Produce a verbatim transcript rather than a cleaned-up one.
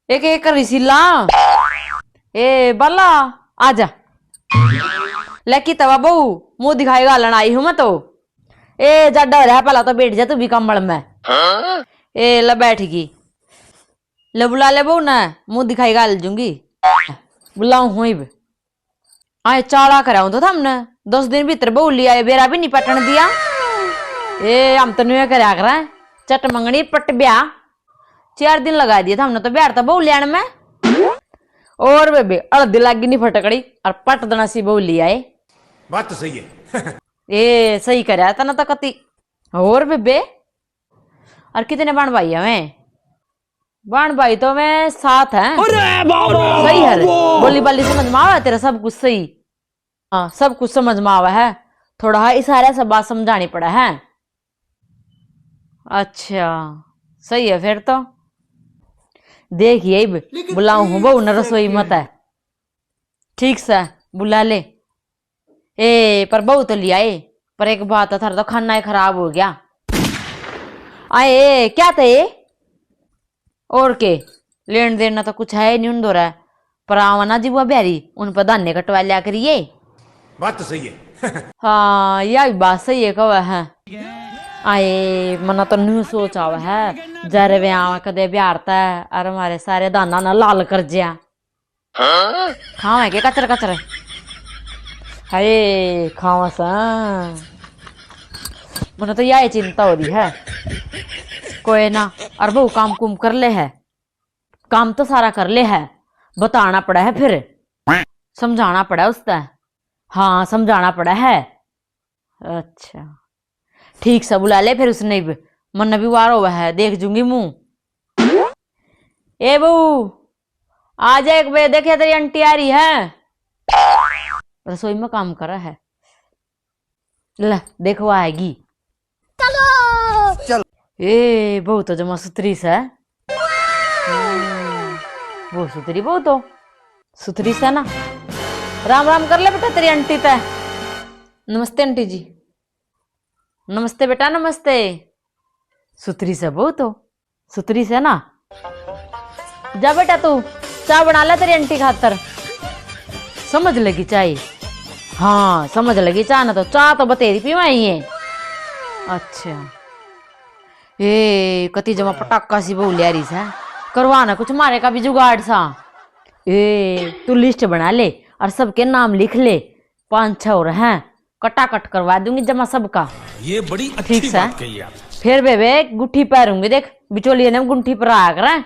एक एक करी सीला। ए बाला, आजा। ले की तवा बहू, मुंह दिखाई घालन आई हूं मैं तो। ए जाडा हो रहा, पहला तो बैठ जा तू भी कंबल में। ए ले बैठ गई। ले बुला ले बहू ना, मुंह दिखाई घाल जूंगी। बुलाऊं हूं इब। आए चाला कराऊं तो थमने, दस दिन भीतर बहू ले आए, बेरा भी नहीं पटन दिया। ए हम तो न्यू करया करा, चट मंगनी पट ब्याह। चार दिन लगा दिए थमने तो ब्याह तो बहू लेण में। और बेबे हल्दी लागी नहीं फटकड़ी, और पट देना सी बहू ले आए। बात तो सही है। ए सही करया तने तो कति। और बेबे, और कितने बहन भाई हमें? बहन भाई तो मैं सात हैं। अरे बाबा, सही है रे। बाबा। बोली बाली समझ में आवे तेरा सब कुछ सही। हाँ, सब कुछ समझ में आवे है। थोड़ा इशारा से बात समझानी पड़े है। अच्छा, सही है फिर तो। देखिए इब लेकिन बुलाऊं हूँ बहू न रसोई मत है। ठीक से बुला ले। ए पर बहू तो ले आए, पर एक बात है, थारा तो खाना ही खराब हो गया। आए क्या थे? और के, लेन देन ना तो कुछ है नहीं उन दो रहा, पर आवा ना जी वो बिहारी, उन पर धान्य कटवा लिया करिए। बात तो सही है। हाँ, यह भी बात सही है, कह है। आए मना तो न्यू सोच आवे है, जरे वे आवा कदे बिहार तै, अरे हमारे सारे दाना ना लाल कर ज्या। खावे के कचर कचर? हाय, खावा सा। मने तो यही चिंता हो रही है। कोई ना, और बहू काम कुम कर ले है, काम तो सारा कर ले है, बताना पड़ा है फिर, समझाना पड़ा उसका। हाँ, समझाना पड़ा है। अच्छा, ठीक सा बुला ले फिर उसने भी, मन्ने भी वार हुआ है, देख जूंगी मुंह। ए बहू, आ जा एक बजे, देखिए तेरी आंटी आ रही है, रसोई में काम कर रहा है। ले देखो आएगी। चलो। ए बहू तो जमा सुथरी से। हम्म, वो सुथरी बहू तो सुथरी से ना। राम राम कर ले बेटा तेरी आंटी ते। नमस्ते आंटी जी। नमस्ते बेटा, नमस्ते। सुथरी से बहू तो सुथरी से ना। जा बेटा तू चाय बना ले तेरी आंटी खातर। समझ लगी चाय? हाँ समझ लगी चाय ना, तो चाय तो बतेरी पीवाई है। अच्छा, ए कति जमा पटाखा सी बहू ल्यारी से, करवा ना कुछ मारे का भी जुगाड़ सा। ए तू लिस्ट बना ले और सबके नाम लिख ले, पांच छह और हैं, कटाकट करवा दूंगी जमा सबका। ये बड़ी अच्छी ठीक सा बात कही आप। फिर बेबे गुट्ठी पहरूंगी, देख बिचोलिए ने गुंठी पर आया करें।